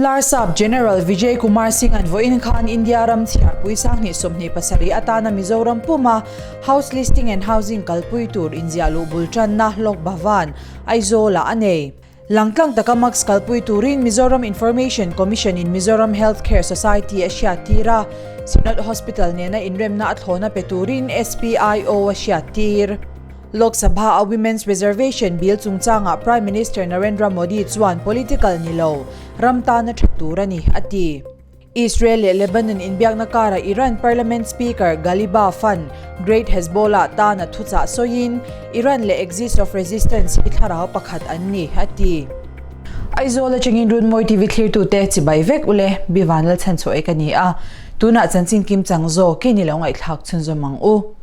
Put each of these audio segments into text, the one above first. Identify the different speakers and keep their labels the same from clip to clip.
Speaker 1: Larsap General Vijay Kumar Singh-a'n vawiin khan India ram chhiarpui 27 atana Mizoram puma House Listing and Housing kalpui tur inziah luh bul tanna Lok Bhavan, Aizawl-ah a nei. Langtlang taka Max kalpui turin Mizoram Information Commission-in Mizoram Health Care Society a hriattir a, Synod Hospital nena inremna a thlawna pe turin SPIO a hriattir. Lok Sabha a Women's Reservation Bill chungchangah Prime Minister Narendra Modi chuan political ni lo, ram tana tha tur a ni, a ti. Israel leh Lebanon inbiakna karah Iran Parliament Speaker Ghalibaf-a'n Great Hezbollah tana thuchah sawiin, Iran leh Axis of Resistance hi thlarau pakhat an ni, a ti. Aizawl atangin Runmawi TV thlirtute chibai vek ule, Bivan Lalchhanchhuah ei ka ni a, tunah chanchin kimchang zawkin i lo ngaihthlak chhunzawm ang u.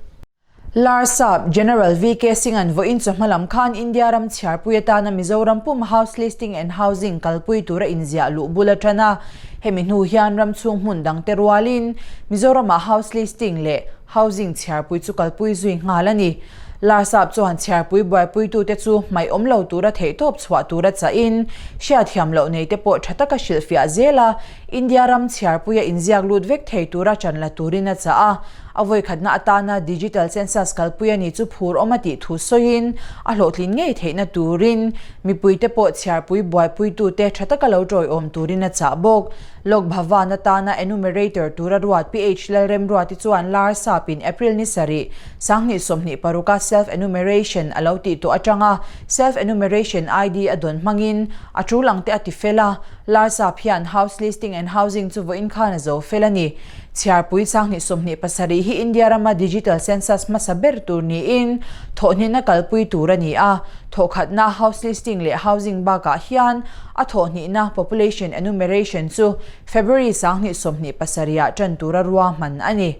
Speaker 1: Larsap General VK Singh-a'n vawiin chawhma lam khan India ram chhiarpui atana Mizoram pum House Listing and Housing kalpui tura inziah luh bul a tan a. Hemi hnu hian ram chhung hmun dangte rualin Mizoramah House Listing leh Housing chhiarpui chu kalpui zui nghal a ni. Larsap chuan chhiarpui buaipuitute chu hmaih awm lo tura theihtawp chhuah tura chahin hriatthiam loh neite pawh tha taka hrilhfiah zel a, India ram chhiarpuia inziak lut vek thei tura ṭan la turin a chah a, a vawikhatna atana Digital Census kalpui a ni chu phur awm a tih thu sawiin, a hlawhtlin ngei theihna turin mipuite pawh chhiarpui buaipuitute ṭha taka lo ṭawiawm turin a chah bawk. Lok Bhavan atana enumerator tura ruat PH Lalremruati chuan lar sapin April ni sarih, 2026 a self-enumeration a lo tih tawh aṭanga self-enumeration ID a dawn hmangin a ṭul ang te a ti fel a, Larsap hian House Listing and Housing chu vawiin khan a zo fel a ni. Chhiarpui 27 hi India rama Digital Census hmasa ber tur niin thawhhnihna kalpui tur a ni a. Thawhkhatna House Listing leh Housing bakah hian a thawhhnihna Population Enumeration chu February 2027 ah tan tura ruahman a ni.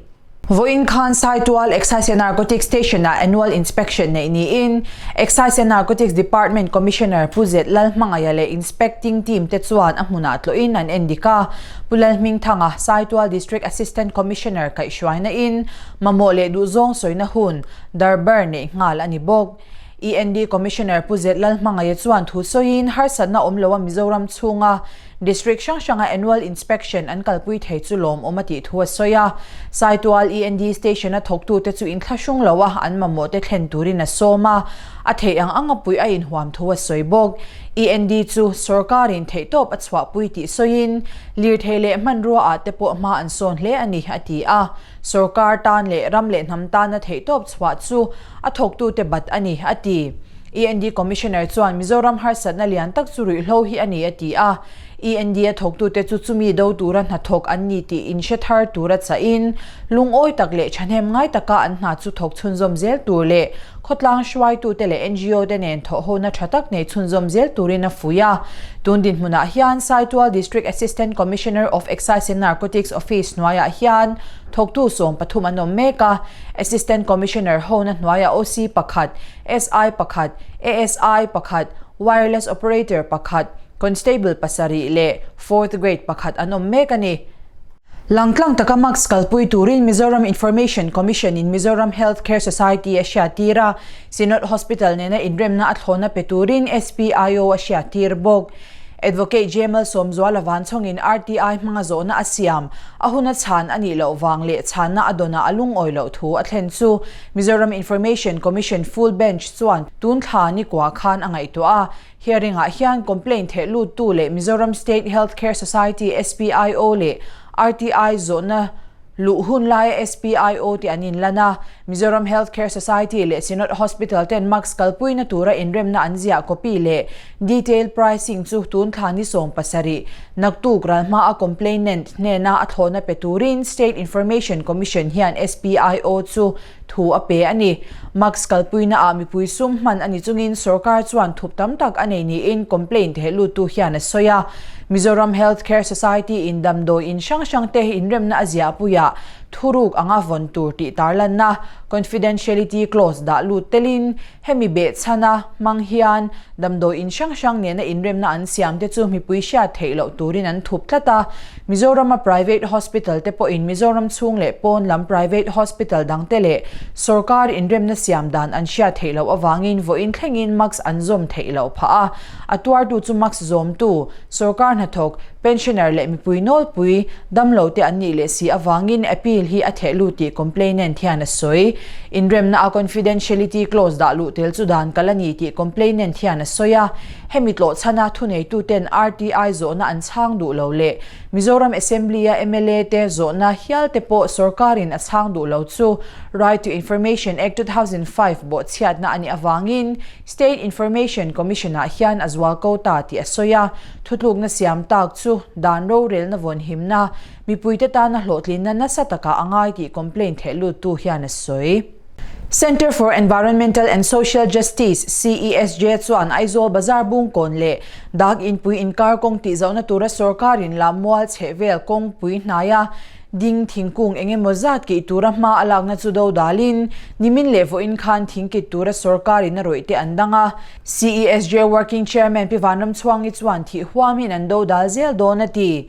Speaker 1: Vawiin khan Saitual Excise and Narcotics Station-ah Annual Inspection neih niin Excise and Narcotics Department Commissioner Pu Zet Lalhmangaia leh Inspecting Team te chuan a hmunah tlawhin an endik a. Pu Lalhmingthanga, Saitual District Assistant Commissioner kaihhruaina in mamawh leh duhzawng sawina hun darbar neih nghal a ni bawk. END Commissioner Pu Zet Lalhmangaia chuan thu sawiin harsatna awm loa Mizoram chhunga District hrang hranga Annual Inspection an kalpui thei chu lawmawm a tih thu a sawi a. Saitual END Station-a thawktute chu inthlahrung loa an mamawhte thlen turin a sawm a, a theih ang anga puih a inhuam thu a sawi bawk. END chu sawrkarin theihtawp a chhuahpui tih sawiin, lirthei leh hmanrua ah te pawh hma an sawn hle a ni, a ti a. Sawrkar tan leh ram leh hnam tana theihtawp chhuah chu a thawktute bat a ni, a ti. END Commissioner chuan Mizoram harsatna lian tak chu ruihhlo hi a ni a ti a, END a thawktute chu chumi do tura hnathawk an ni tih inhre thar tura chahin lungawi tak leh thahnem ngai taka an hna chu thawk chhunzawm zel tur leh khawtlang hruaitute leh ngo te nen thawhhona tha tak nei chhunzawm zel turin a fuih a. Tun dinhmunah hian Saitual District Assistant Commissioner of Excise and Narcotics Office hnuaiah hian thawktu 13 an awm mek a, Assistant Commissioner hona hnuaiah OC pakhat, SI pakhat, ASI pakhat, Wireless Operator pakhat, Constable pasarih leh Fourth Grade pakhat an awm mek a ni. Langtlang taka Max kalpui turin Mizoram Information Commission in Mizoram Health Care Society a hriattir a, Synod Hospital nena inremna a thlawhna pe turin SPIO a hriattir bawk. Advocate J Malsawmzuala Vanchhawngin RTI hmanga zawhna a siam, a huna chhan a nih loh vang leh chhanna a dawnah a lungawi loh thu a thlen chu Mizoram Information Commission Full Bench chuan tun thla ni kua khan a ngaihtuah a, hearing-ah hian complaint theh luttu leh Mizoram State Health Care Society SPIO leh RTI zawhna luh hun laia SPIO te an inlan a, Mizoram Health Care Society leh Synod Hospital ten mask kalpuina tura inremna an ziah copy leh detail pricing chu tun thla ni 17 naktuk ral hmaa complainant hnena a thlawhna pe turin State Information Commission hian SPIO chu thu a pe a ni. Mask kalpuina ah mipui sum hman a ni chungin sorkar chuan thup tam tak a nei niin complaint theh luttu hian a sawi a. Mizoram Health Care Society in damdawi in hrang hrang te inremna a ziahpuiah thuruk anga vawn tur tih tarlanna confidentiality clause dah lut telin Hemi behchhana hmang hian damdawi in hrang hrang nena inremna an siam te chu mipui hriat theih loh turin an thup tlat a. Mizorama private hospital te pawhin Mizoram chhung leh pawn lam private hospital dang te leh sorkar inremna siam dan an hriat theih loh avangin vawiin thlengin mask an zawm theih loh phah a. A tuartu chu mask zawmtu, sorkar hnathawk, Pensioner leh mipui nawlpui damlo te an nih leh si avangin appeal hi a theh lut tih complainant hian a sawi. Inremna a confidentiality clause dah luh tel chu dan kal a ni tih complainant hian a sawi a. Hemi tlawhchhana thuneituten RTI zawhna an chhang duh lo leh Mizoram Assembly-a mla te zawhna hial te pawh sorkarin a chhang duh lo chu Right to Information Act 2005 bawhchhiatna a nih avangin State Information Commission-ah hian a zual ko ta tih a sawi a. Thutlukna siam tak chu dan rorelna vawnhimna, mipuite tana hlawhtlinna nasa takah a ngai tih complaint theh luttu hian a sawi. Centre for Environmental and Social Justice, CESJ, chuan Aizawl Bazar Bungkawn leh Dak Inpui inkar kawng tihzauhna tura sorkarin Lammual chhehvel kawngpui hnaia ding thingkung eng emaw zat kih tura hma a lakna chu do dalin nimin leh vawiin khan thingkit tura sorkarin a rawih te an dang a. CESJ Working Chairman Pi Vanramchhuangi chuan thih huamin an do dal zel dawn a ti.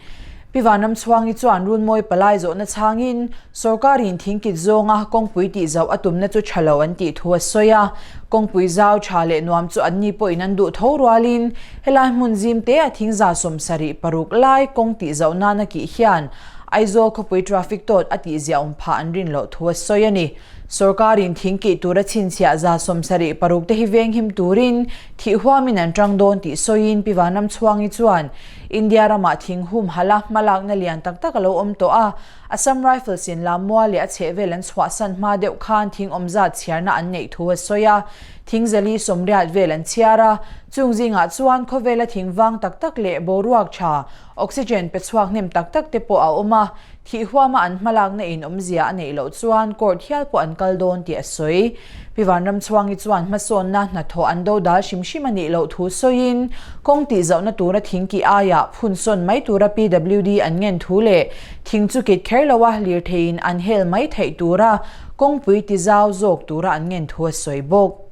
Speaker 1: Pi Vanramchhuangi chuan Runmawi palai zawhna chhangin Sorkarin thingkit zawnga kawngpui tih zauh a tumna chu tha lo an tih thu a sawi a. Kawngpui zau tha leh nuam chu anni pawhin an duh tho rualin helai hmun zim te a thingza 76 lai kawng tih zauh nana kih hian Aizawl khawpui traffic tawt a tih ziahawm phah an rin loh thu a sawi a ni. Sorkarin thingkih tura chhinchhiah 76 te hi venghim turin thih huamin an tang dawn tih sawiin Pi Vanramchhuangi chuan India ramah thing humhalh a hmalakna lian tak tak a lo awm tawh a, Assam Rifles in Lammual leh a chhehvel an chhuahsan hma deuh khan thing awm zat chhiarna an neih thu a sawi a, thing 480 vel an chhiar a, chung zingah chuan khawvela thing vang tak tak leh boruak tha, oxygen pe chhuak hnem tak tak te pawh a awm a, thih huama an hmalakna in awmzia a neih loh chuan court hial pawh an kal dawn tih a sawi. Pi Vanramchhuangi chuan hmasawnna hnathawh an do dal hrim hrim a nih loh thu sawiin, kawng tihzauhna tura thing kih aiah phun sawn mai tura PWD an ngen thu leh thing chu kit kher loa lirtheiin an hel mai theih tura kawngpui tizau zawk tura an ngen thu a sawi bawk.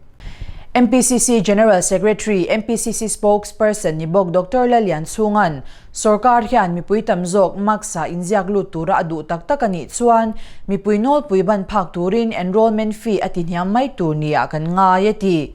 Speaker 1: MPCC General Secretary, MPCC Spokesperson ni bawk Doctor Lallianchhunga'n Sorkar hian mipui tam zawk mask-a inziak lut tura a duh tak tak a nih chuan mipui nawlpui ban phak turin enrollment fee a tihniam mai tur niah kan ngai a ti.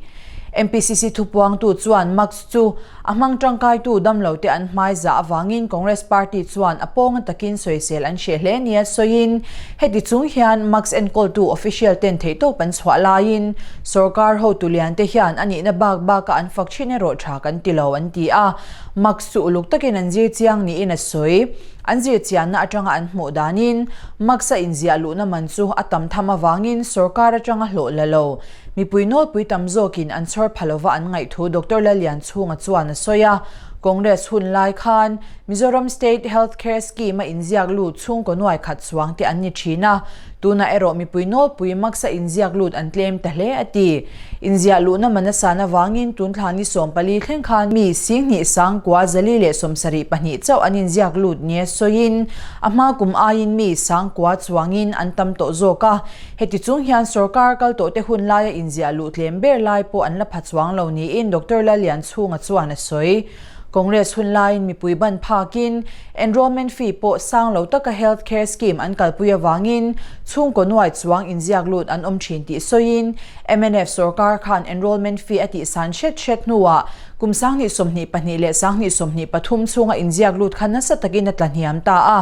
Speaker 1: MPCC thupuangtu chuan mask chu a hmang tangkaitu damlote an hmai zah avangin Congress party chuan a pawnga takin sawisel an hreh hle nia sawiin heti chung hian mask enkawltu official ten theihtawp an chhuah laiin sorkar hotu liante hian a nihna bak baka an fak thin erawh tha kan ti lo an ti a. Max chu uluk takin an zir chiang niin a sawi. An zir chianna atanga an hmuh danin Max-a inziah luhna man chu a tam tham avangin sorkar atanga hlawh la lo. Mipui nawlpui tam zawkin an chhawr pha lova an ngaih thu Doctor Lallianchhunga chuan a sawi a. Congress hun lai khan Mizoram State Health Care Scheme-a inziak lut chhungkaw nuai khat chuang te an ni thin a. Tunah erawh mipui nawlpui Max-a inziak lut an tlem ta hle a ti. Inziah luhna man a san avangin tun thla ni 14 thleng khan mi 29,472 chauh an inziak lut nia sawiin a hma kum aiin mi 9,000 chuangin an tam tawh zawk a. Heti chung hian sorkar kal tawhte hun laia inziah luh tlem ber lai pawh an la pha chuang lo niin Doctor Lallianchhunga chuan a sawi. Congress hun laiin mipui ban phakin enrollment fee pawh sang lo taka health care scheme an kalpui avangin chhungkaw nuai chuang inziak lut an awm thin tih sawiin mnf sorkar khan enrollment fee a tihsan hret hret hnuah kum 2022 leh 2023 chhunga inziak lut kha nasa takin a tla hniam ta a.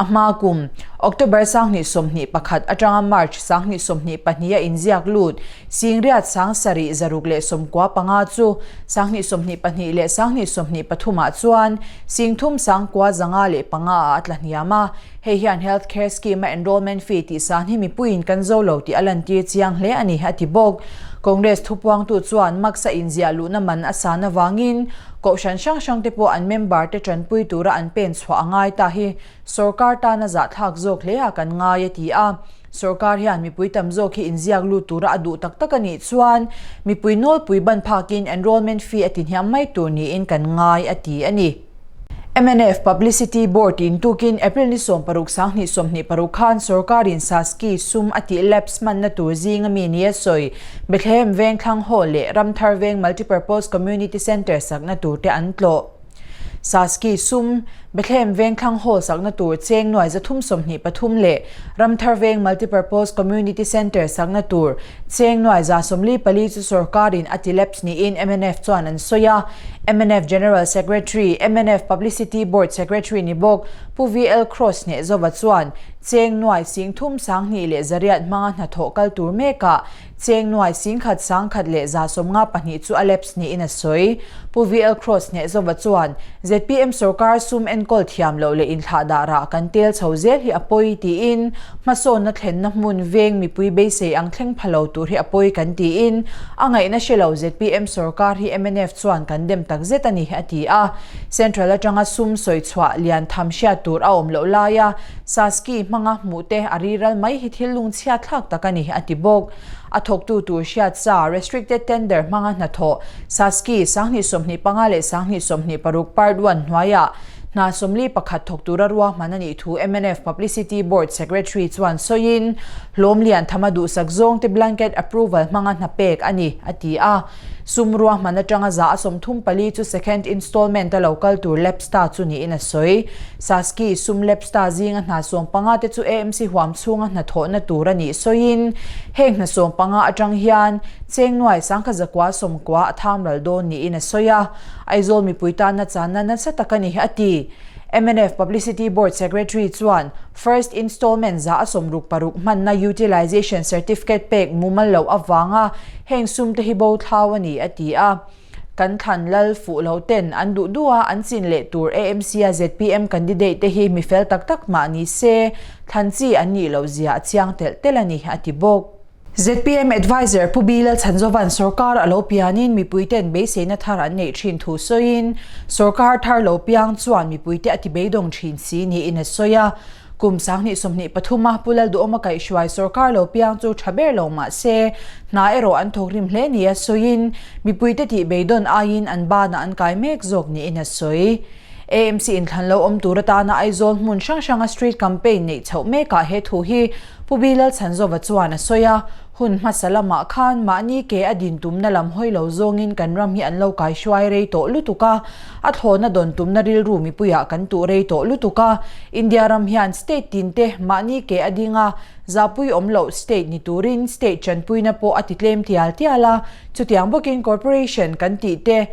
Speaker 1: A hma kum October 2021 atanga March 2022 a inziak lut Singriat 7695 chu 2022 leh 2023 ah chuan Singthum 9,505 ah a tla hniam a. Hei hian Health Care Scheme a enrollment fee tihsan hi mipuiin kan zo lo tih a lantir chiang hle a ni, a ti bawk. Congress thupuangtu chuan Max-a inziah luhna man a san avangin Kohhran hrang hrang te pawh an member te tanpui tura an pen chhuah a ngai ta hi Sorkar tana zahthlak zawk hle a kan ngai a ti a. Sorkar hian mipui tam zawk hi inziak lut tura a duh tak tak a nih chuan mipui nawlpui ban phakin enrollment fee a ti hniam mai tur niin kan ngai a ti a ni. Mnf Publicity Board in tukin April ni 16 2026 khan sorkarin Saski sum a tih lapse hmanna tur zinga mi nia sawi Bethlehem Vengthlang Hall leh Ramthar Veng Multipurpose Community Centre sakna tur te an tlawh. Saski sum. Bethlehem Vengthlang Hall sakna tur cheng nuai 323 leh Ramthar Veng Multipurpose Community Centre sakna tur cheng nuai 144 chu sorkarin a ti lapse niin mnf chuan an sawi a. Mnf General Secretary, mnf Publicity Board Secretary ni bawk Pu VL Kross Hnehzova chuan cheng nuai 32,800 hmanga hnathawh kal tur mekah Cheng nuai 11,152 chu a lapse niin a sawi. Pu VL Kross Hnehzova chuan, zpm sorkar sum enkawl thiam loh leh inthlahdah rah kan tel chho zel hi a pawi tiin, hmasawnna thlenna hmun veng mipui beisei ang thleng pha lo tur hi a pawi kan tiin, a ngaihna hre lo zpm sorkar hi mnf chuan kan dem tak zet a ni, a ti a. Central atanga sum sawi chhuah lian tham hriat tur a awm loh laia Saski hmanga hmuh te a riral mai hi thil lungchhiat thlak tak a ni, a ti bawk. A thawktu tur hriat sa, restricted tender hmanga hnathawh, Saski 2025 leh 2026 Part One hnuaiah hna 41 thawk tura ruahman a nih thu mnf Publicity Board Secretary chuan sawiin, hlawm lian thama duhsak zawngte blanket approval hmanga hna pek a ni, a ti a. Sum ruahman atanga 34% chu second installment a lo kal tur lapse ta chu niin a sawi. Saski sum lapse ta zinga hna 15 te chu AMC huam chhunga hnathawhna tur a nih sawiin, heng hna 15 atang hian cheng nuai 1990 a thamral dawn niin a sawi a. Aizawl mipui tanna channa nasa tak a ni, a ti. Mnf Publicity Board Secretary chuan first installment 66% hmanna utilisation certificate pek mumal loh avanga heng sum te hi bo thlau a ni, a ti a. Kan thlan lal fuh lo ten an duh duh a, an chin leh tur AMC a zpm candidate te hi mi fel tak tak mah ni se, thlan chi an nih loh zia a chiang telh telh a ni, a ti bawk. Zpm Adviser Pu B Lalchhanzova'n sorkar a lo pianin mipuite'n beiseina thar an neih thin thu sawiin, sorkar thar lo piang chuan mipuite a ti beidawng thin si niin a sawi a. Kum 2023 a Pu Lalduhawma kaihhruai sorkar lo piang chu tha ber lo mah se, hna erawh an thawk rim hle nia sawiin, mipuite tih beidawn aiin an banah an kai mek zawk niin a sawi. AMC inthlan lo awm tur atana Aizawl hmun hrang hranga street campaign neih chhoh mekah he thu hi Pu B Lalchhanzova chuan a sawi a, hun hmasa lamah khan mahni ke a din tumna lam hawi lo zawngin kan ram hi an lo kaihruai rei tawh lutuk a, a thlawhna dawn tumna rilru mipuiah kan tuh rei tawh lutuk a, India ram hian state tinte mahni ke a ding a, zahpui awm loh state ni turin state tanpuina pawh a ti tlem tial tial a, chutiang bawkin corporation kan tih te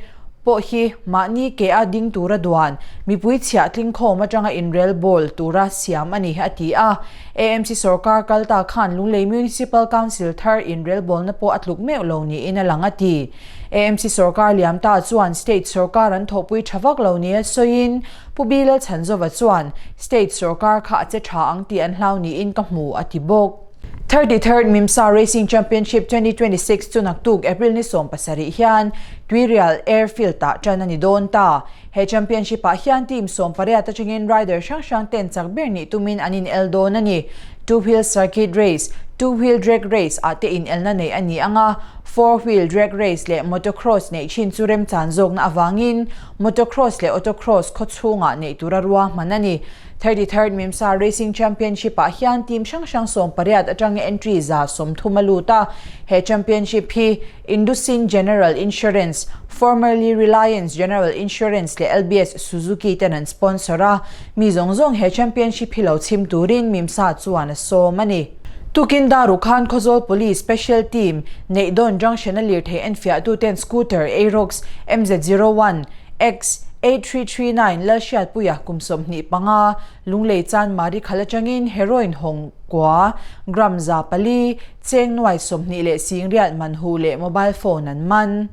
Speaker 1: pawh hi mahni ke a ding tura duan mipui chhiah tling khawm atanga inrel bawl tura siam a ni, a ti a. AMC sorkar kal ta khan Lunglei Municipal Council thar inrel bawlna pawh a tluk meuh lo niin a lang, a ti. AMC sorkar liam ta chuan state sorkar an thawhpui tha vak lo nia sawiin Pu B Lalchhanzova chuan state sorkar kha a che tha ang tih an hlau niin ka hmu, a ti bawk. 33rd Mimsa Racing Championship 2026 chu naktuk April ni 17 hian Tuirial Airfield ah tan a ni dawn ta. He championship ah hian team 18 atangin rider hrang hrang ten chak ber nih tumin an in el dawn a ni. Two wheel circuit race, two wheel drag race ah te in elna nei a ni anga, four wheel drag race leh motocross neih thin chu remchan zawkna avangin motocross leh autocross khaw chhungah neih tura ruahman a ni. 33rd Mimsa Racing Championship ah hian team hrang hrang 18 atanga entry 130 a lut a. He championship hi Indusin General Insurance, formerly Reliance General Insurance leh LBS Suzuki ten an sponsor a. Mi zawng zawng he championship hi lo chhim turin Mimsa chuan a sawm a ni. Tukin Daru khan Khawzawl Police Special Team Neihdawn Junction a lirthei enfiah tuten scooter Aerox MZ01 X 8339 Lalhriatpuia kum 25 Lunglei chan Mari khal atangin heroin hawng kua gram 400 cheng nuai 20 leh 80 man hu leh mobile phone an man.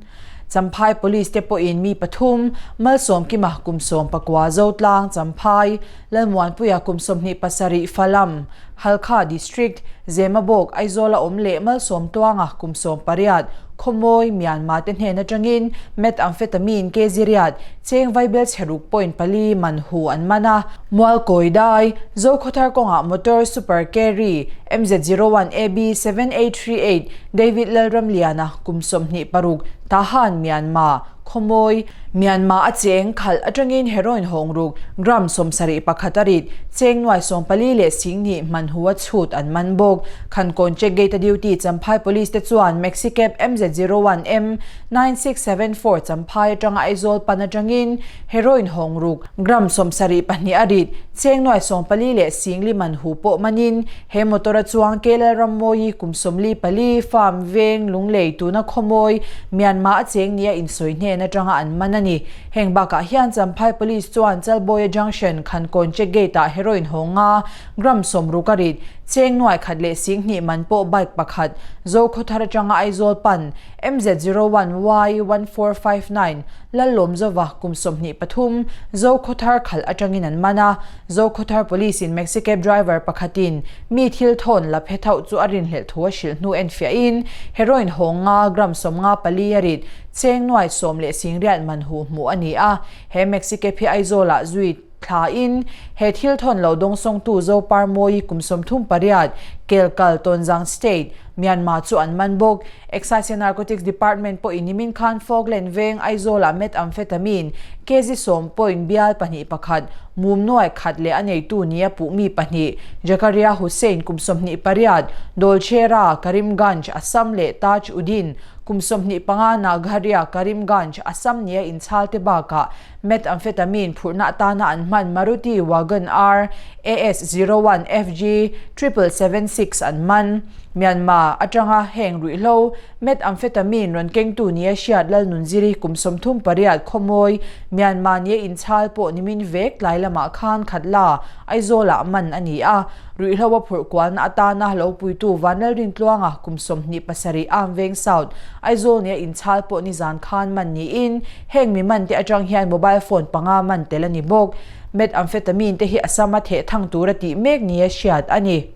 Speaker 1: Champhai Police te pawhin mi pathum Malsawmkima kum 19 Zotlang Champhai Lalmuanpuia kum 27 Falam Halkha District Zemabawk Aizawl a awm leh Malsawmtuanga kum 18 Khawmawi Myanmar te hnen atangin methamphetamine kg riat cheng vaibel chheruk point pali man hu an man a. Mualkawi dai Zokhawthar kawngah motor super carry MZ01 AB 7838 David Lalramliana kum 26 Tahan Myanmar Khawmawi. Myanmar a cheng khalh atangin heroin hawng ruk gram 71 a rit cheng nuai 14 leh 20,000 man hu a chhut an man bawk. Khankawn check gate a duty Champhai Police te chuan Maxi Cab MZ01M 9674 Champhai atanga Aizawl pan atangin heroin hawng ruk gram 72 a rit cheng nuai 14 leh 40,000 man hu pawh manin he motor a chuang KL Rammawi kum 44 farm veng Lunglei tuna Khawmawi Myanmar a cheng nia insawi hnen atanga an man a ni. Heng bakah hian Champhai Police chuan Chalbawia Junction Khankawn check gate ah heroin hawng nga gram 60 a rit cheng nuai khat leh 20,000 man pawh bike pakhat Zokhawthar atanga Aizawl pan MZ01Y 1459 Lallawmzova kum 23 Zokhawthar khalh atangin an man a. Zokhawthar Police in Maxi cab driver pakhatin mi thil thawn la phe thauh chu a rinhlelh thu a hrilh hnu enfiahin heroin hawng nga gram 54 a rit cheng nuai 10 leh 80,000 man hu hmuh a ni a. He Maxi cab hi Aizawlah zui thlain he thil thawn lo dawngsawngtu Zoparmawi kum 38 Kelkal Tonzang State, Myanmar chu an man bawk. Excise and Narcotics Department pawhin nimin khan Falkland veng Aizawlah methamphetamine kg 10 point bial pahnih pakhat mum nuai khat leh a neitu nia puh mi pahnih Jakaria Hussain kum 28 Dolchera, Karimganj, Assam leh Taj Uddin kum 25 Nagharia, Karimganj, Assam nia inchhal te bakah methamphetamine phurhna atana an hman Maruti Wagon R AS 01 FG 7776 an man. Myanmar atanga heng ruihhlo methamphetamine rawn kengtu nia hriat Lalnunziri kum 38 Khawmawi Myanmar nia inchhal pawh nimin vek tlai lamah khan Khatla Aizawlah man a ni a. Ruihhlo a phurh kualna atana lo puitu Vanlalrintluanga kum 27 Amveng South Aizawl nia inchhal pawh nizan khan man niin heng mi man te atang hian mobile phone panga man tel a ni bawk. Methamphetamine te hi Assam a theh thang tur a tih mek nia hriat a ni.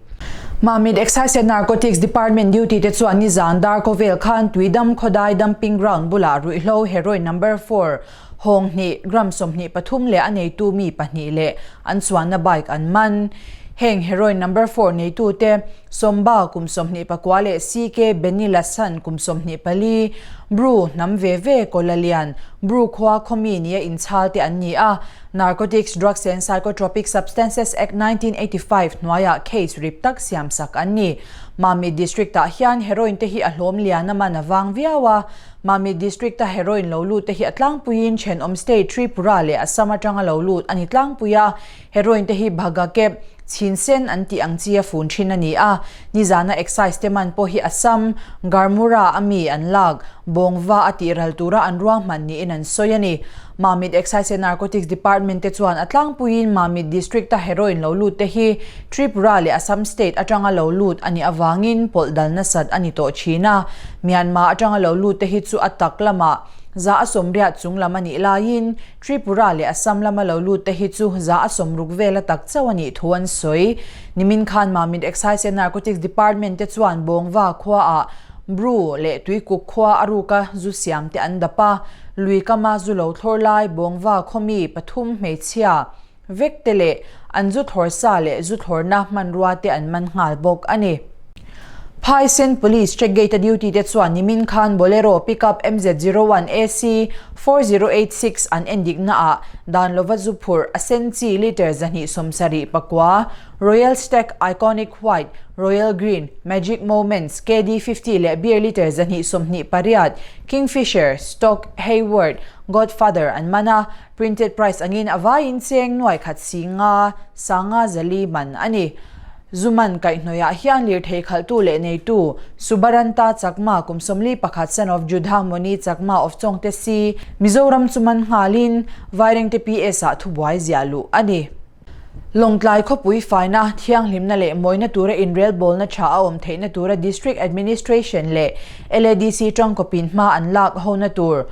Speaker 1: Mamit Excise and Narcotics Department duty te chuan nizan dar khawvel khan Tuidam Khawdai Dumping Ground bulah ruihhlo heroin number 4 hawng hnih gram 23 leh a neitu mi pahnih leh an chuanna bike an man. Heng heroin number 4 neitu te Somba kum 29 leh CK Benny Lasan kum 24 Bru hnam ve ve Kolalian Bru khua khawmi nia inchhal te an ni a. Narcotics Drugs and Psychotropic Substances Act 1985 hnuaiah case rip tak siam sak an ni. Mamit District ah hian heroin te hi a hlawm lian a man a vang viau a. Mamit District a heroin lo lut te hi a tlangpuiin thenawm state Tripura leh Assam atanga lo lut a ni tlangpui a. Heroin te hi Bhaga Cab, Chinsen an tih ang chi a fun thin a ni a. Nizana excise te man pawh hi Assam, Garmura a mi an lak, Bawngva a tih ral tura an ruahman niin an sawi a ni. Mamit Excise and Narcotics Department te chuan a tlangpuiin Mamit District a heroin lo lut te hi Tripura leh Assam State atanga lo lut a nih avangin pawlh dal nasat a ni tawh thin a. Myanmar atanga lo lut te hi chu a tak lamah 180 chung lam a nih laiin Tripura leh Assam lama lo lut te hi chu 60 vel a tak chauh a nih thu an sawi. Nimin khan Mamit Excise and Narcotics Department te chuan Bawngva khuaah Bru leh Tuikuk khua a ruka zu siam te an dap a, lui kama zu lo thlawr lai Bawngva khawmi pathum hmeichhia vek te leh an zu thlawr sa leh zu thlawrna hmanrua te an man nghal bawk a ni. Phaisen Police check gate a duty te chuan nimin khan Bolero pickup MZ01 AC 4086 an endik naah dan lova zu phurh a sen chi litre 279 Royal Stag Iconic White, Royal Green, Magic Moments, KD50 leh beer litre 128 Kingfisher, Stock, Hayward, Godfather an man a, printed price angin a vaiin cheng nuai khat si nga sanga zali man a ni. Zuman kaihhnawihah hian lirthei khalhtu leh neitu Subaranta Chakma kum 41 son of Judha Moni Chakma of Chawngte si Mizoram chu man nghalin Vairengte PS ah thubuai ziah luh a ni. Lawngtlai khawpui faina thianghlimna leh mawina tura inrel bawlna tha a awm theihna tura District Administration leh LADC tangkawpin hma an lak hona tur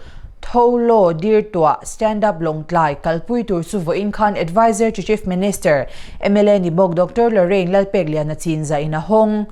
Speaker 1: Tho Law Dir Tuah Stand Up Lawngtlai kalpui tur chu vawiin khan Adviser to Chief Minister mla ni bawk Doctor Lorraine Lalpekliana chinzah in a hawng.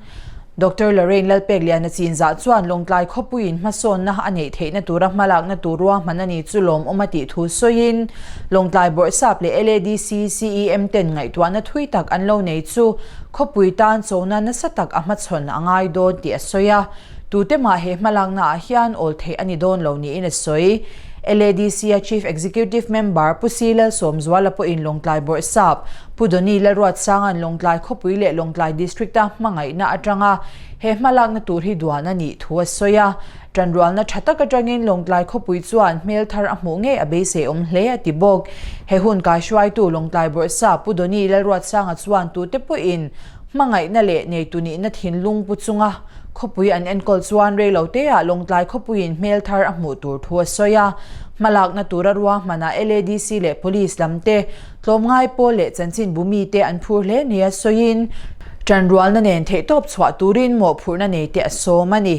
Speaker 1: Doctor Lorraine Lalpekliana chinzah chuan Lawngtlai khawpuiin hmasawnna a neih theihna tura hmalakna tur ruahman a ni chu lawmawm a tih thu sawiin Lawngtlai Bawrhsap leh LADC CEM ten ngaihtuahna thui tak an lo nei chu khawpui tan chona nasa tak a hmachhawn a ngai dawn tih a sawi a. Tute mah he hmalakna ah hian awl theih a ni dawn lo niin a sawi. LADC-a Chief Executive Member Pu Si Lalsawmzuala pawhin Lawngtlai Bawrhsap Pu Donny Lalruatsanga'n Lawngtlai khawpui leh Lawngtlai District-a hmangaihna atanga he hmalakna tur hi duan a nih thu a sawi a. Tanrualna tha tak atangin Lawngtlai khawpui chuan hmel thar a hmuh ngei a beiseiawm hle a ti bawk. He hun kaihruaitu Lawngtlai Bawrhsap Pu Donny Lalruatsanga chuan tute pawhin hmangaihna leh neitu nihna thinlung pu chunga khawpui an enkawl chuan reiloteah Lawngtlai khawpuiin hmel thar a hmuh tur thu a sawi a. Hmalakna tura ruahmanah LADC leh Police lam te, tlawmngai pawl leh chanchinbu mite an phur hle nia sawiin, tanrualna nen theihtawp chhuah turin mawhphurhna neite a sawm a ni.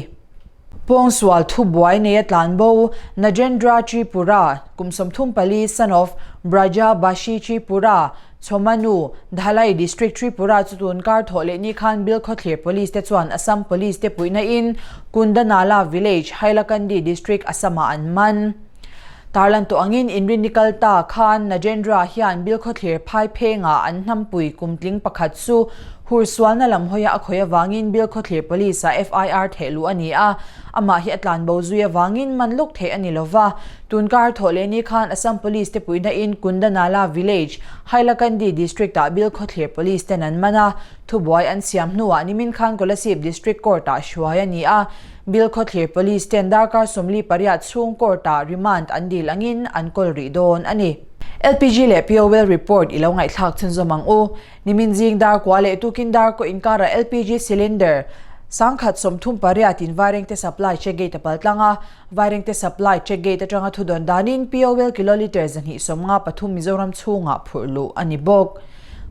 Speaker 1: Pawngsual thubuai neia tlanbo Nagendra Tripura, kum 34, son of Braja Bashi Tripura, Chhawmanu, Dhalai District Tripura chu tun kar thawh leh ni khan Bilkhawthlir Police te chuan Assam Police te puihna in Kundanala Village, Hailakandi District, Assam ah an man. Tarlan tawh angin inrinni kal ta khan Nagendra hian Bilkhawthlir phai phengah an hnampui kumtling pakhat chu hursualna lam hawia a khawih avangin Bilkhawthlir Police ah FIR theh luh a ni a, amah hi a tlanbo zui avangin man lawk theih a ni lova. Tunkar thawh leh ni khan Assam Police te puihna in Kundanala Village, Hailakandi District ah Bilkhawthlir Police ten an man a, thubuai an siam hnuah nimin khan Kolasib District Court ah hruai a ni a. Bilkhawthlir Police ten darkar 48 chhung court ah remand an dil angin an kawl rih dawn a ni. LPG leh POL report i lo ngaihthlak chhunzawm ang u. Nimin zing dar kua leh tukin dar kaw inkarah LPG cylinder 1038 in Vairengte supply check gate a pal tlang a, Vairengte supply check gate atanga thudawn danin POL kilolitre 253 Mizoram chhungah phurh luh a ni bawk.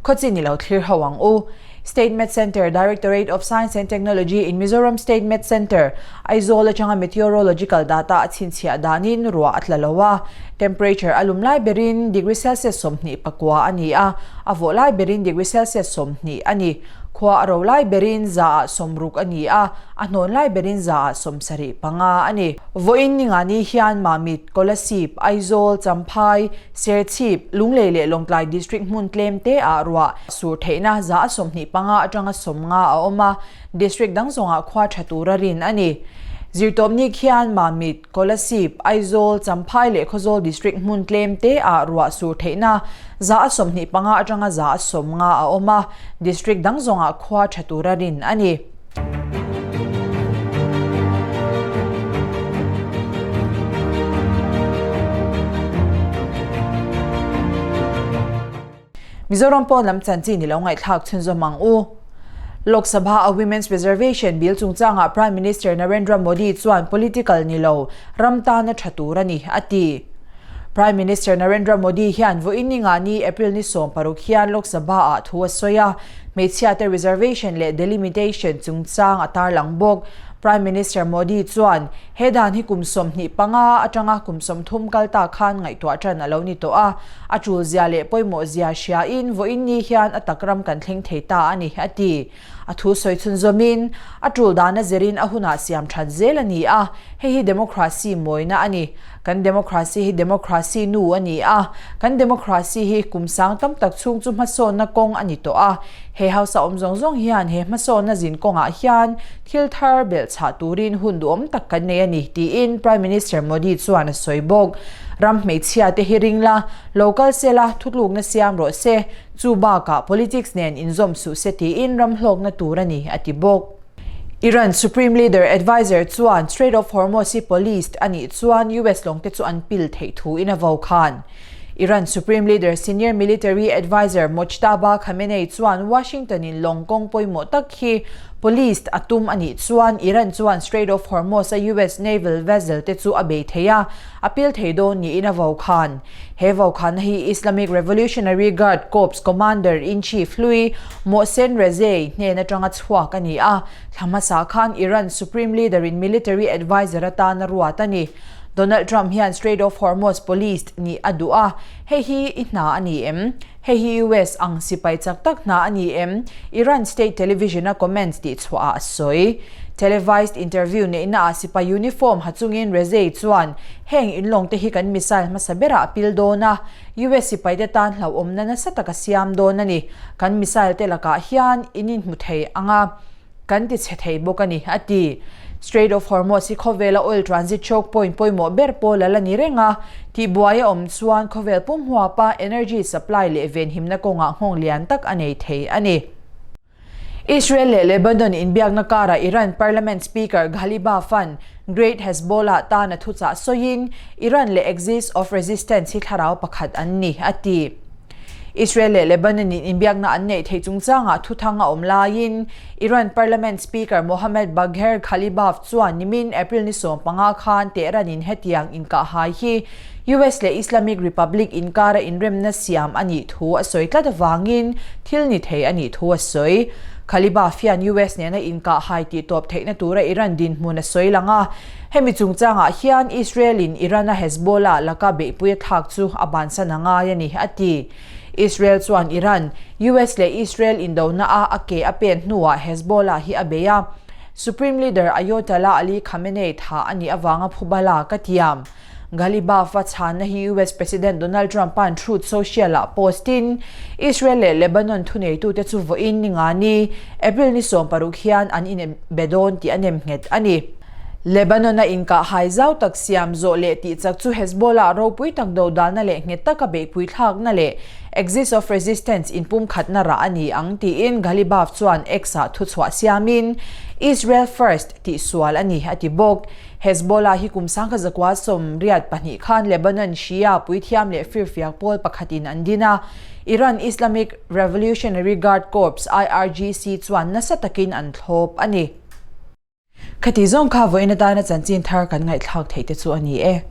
Speaker 1: Khawchin i lo thlir ho ang u. State Met Centre, Directorate of Science and Technology in Mizoram State Met Centre, Aizawl atanga meteorological data a chhinchhiah danin ruah a tla lo a. Temperature a lum lai berin degree Celsius 29 a ni a, a vawh lai berin degree Celsius 20 a ni. Khua a ro lai berin 60% a ni a, a hnawn lai berin 75% a ni. Vawiin ningani hian Mamit, Kolasib, Aizawl, Champhai, Serchhip, Lunglei leh Lawngtlai District hmun tlem te ah ruah sur theihna 25 atanga 50 a awm a, District dang zawngah khua tha tura rin a ni. Zirtawpni khian Mamit, Kolasib, Aizawl, Champhai leh Khawzawl District hmun tlem te ah ruah sur theihna 25 atanga 50 a awm a, District dang zawngah khua tha tura rin a ni. Mizoram pawn lam chanchin i lo ngaihthlak chhunzawm ang u. Lok Sabha a Women's Reservation Bill chungchangah Prime Minister Narendra Modi chuan political ni lo ram tana tha tur a ni, a ti. Prime Minister Narendra Modi hian vawiin ni ngani April ni 16 hian Lok Sabha ah thu a sawi a, hmeichhiate reservation leh delimitation chungchang a tarlang bawk. Prime Minister Modi chuan he dan hi kum 25 atanga kum 30 kal ta khan ngaihtuah tan a lo ni tawh a, a tul zia leh pawimawh zia hriain vawiin ni hian a tak ram kan thleng thei ta a ni, a ti. A thu sawi chhunzawmin, a tul dana zirin a hunah siam that zel a ni a, hei hi democracy mawina a ni. Kan democracy hi democracy nu a ni a, kan democracy hi kum sang tam tak chhung chu hmasawnna kawng a ni tawh a. He hausa awm zawng zawng hian he hmasawnna zin kawngah hian thil thar belhchhah turin hun duhawm tak kan nei a ni, tiin Prime Minister Modi chuan a sawi bawk. Ram hmeichhia te hi ring la, lo kal se la, thutlukna siam rawh se, Chu bakah politics nen inzawm suh se tiin ram hlawkna tur a ni, a ti bawk. Iran Supreme Leader Adviser chuan Strait of Hormuz hi policed a nih chuan US lawngte chu an pil theih thuin a vo khan. Iran Supreme Leader Senior Military Adviser Mojtaba Khamenei chuan Washington in lawng kawng pawimawh tak hi policed a tum a nih chuan Iran chuan Strait of Hormuz a US naval vessel te chu a bei thei a, a pil thei dawn niin a vo khan. He vaukhana hi Islamic Revolutionary Guard Corps Commander-in-Chief hlui Mohsen Rezaei hnen atanga chhuak a ni a, thla hmasa khan Iran Supreme Leader-in military adviser atan a ruat a ni. Donald Trump hian Strait of Hormuz police nih a duh a, hei hi i hna a ni em? Hei hi US ang sipai chak tak hna a ni em? Iran state television-a comments tih chhuahah a sawi. Televised interview neihnaah sipai uniform ha chungin Rezaei chuan Heng inlawng te hi kan missile hmasa berah a pil dawn a, US sipaite tan hlauhawmna nasa tak a siam dawn a ni. Kan missile te lakah hian in inhmu thei ang a, kan ti chhe thei bawk a ni, a ti. Strait of Hormuz hi khawvela oil transit choke point pawimawh ber pawl a la ni reng a, tihbuai a awm chuan khawvel pum huapa energy supply leh venhimna kawngah nghawng lian tak a nei thei a ni. Israel leh Lebanon inbiakna karah Iran Parliament Speaker Ghalibaf-a'n Great Hezbollah tan a thuchah sawiin, Iran leh Axis of Resistance hi thlarau pakhat an ni, a ti. Israel leh Lebanon-in inbiakna an neih theih chungchangah thuthang a awm laiin Iran Parliament Speaker Mohammad Bagher Ghalibaf chuan nimin April ni 15 khan Tehran-in hetiang inkahhai hi US leh Islamic Republic inkara inremna siam a nih thu a sawi tlat avangin thil ni thei a nih thu a sawi. Ghalibaf hian US nena inkahhai tihtawp theihna tura Iran dinhmun a sawi lang a, hemi chungchangah hian Israel-in Iran-a Hezbollah laka beihpui a thlak chu a bansan a ngai a ni, a ti. Israel chuan Iran, US leh Israel indona-a a ke a pen hnuah Hezbollah hi a bei a, Supreme Leader Ayatollah Ali Khamenei thah a nih avanga phuba lak a tiam. Ghalibaf-a chhanna hi US President Donald Trump-a'n Truth Social-ah post-in, Israel leh Lebanon thuneitute chu vawiin ni nga ni, April ni 16 hian an inbe dawn tih a nem nghet a ni. Lebanon-a inkah hai zau tak siam zawh leh tih chak chu Hezbollah ropui tak dodalna leh nghet taka beihpui thlakna leh Axis of Resistance inpumkhatna rah a ni ang tiin Ghalibaf chuan X-ah thuchhuah siamin, Israel First tih sual a ni a ti bawk. Hezbollah hi kum 1982 khan Lebanon Shia puithiam leh firfiak pawl pakhatin an din a, Iran Islamic Revolutionary Guard Corps, IRGC, chuan nasa takin an thlawp a ni. Khati zawng kha vawiin atana chanchin thar kan ngaihthlak theih te chu a ni e.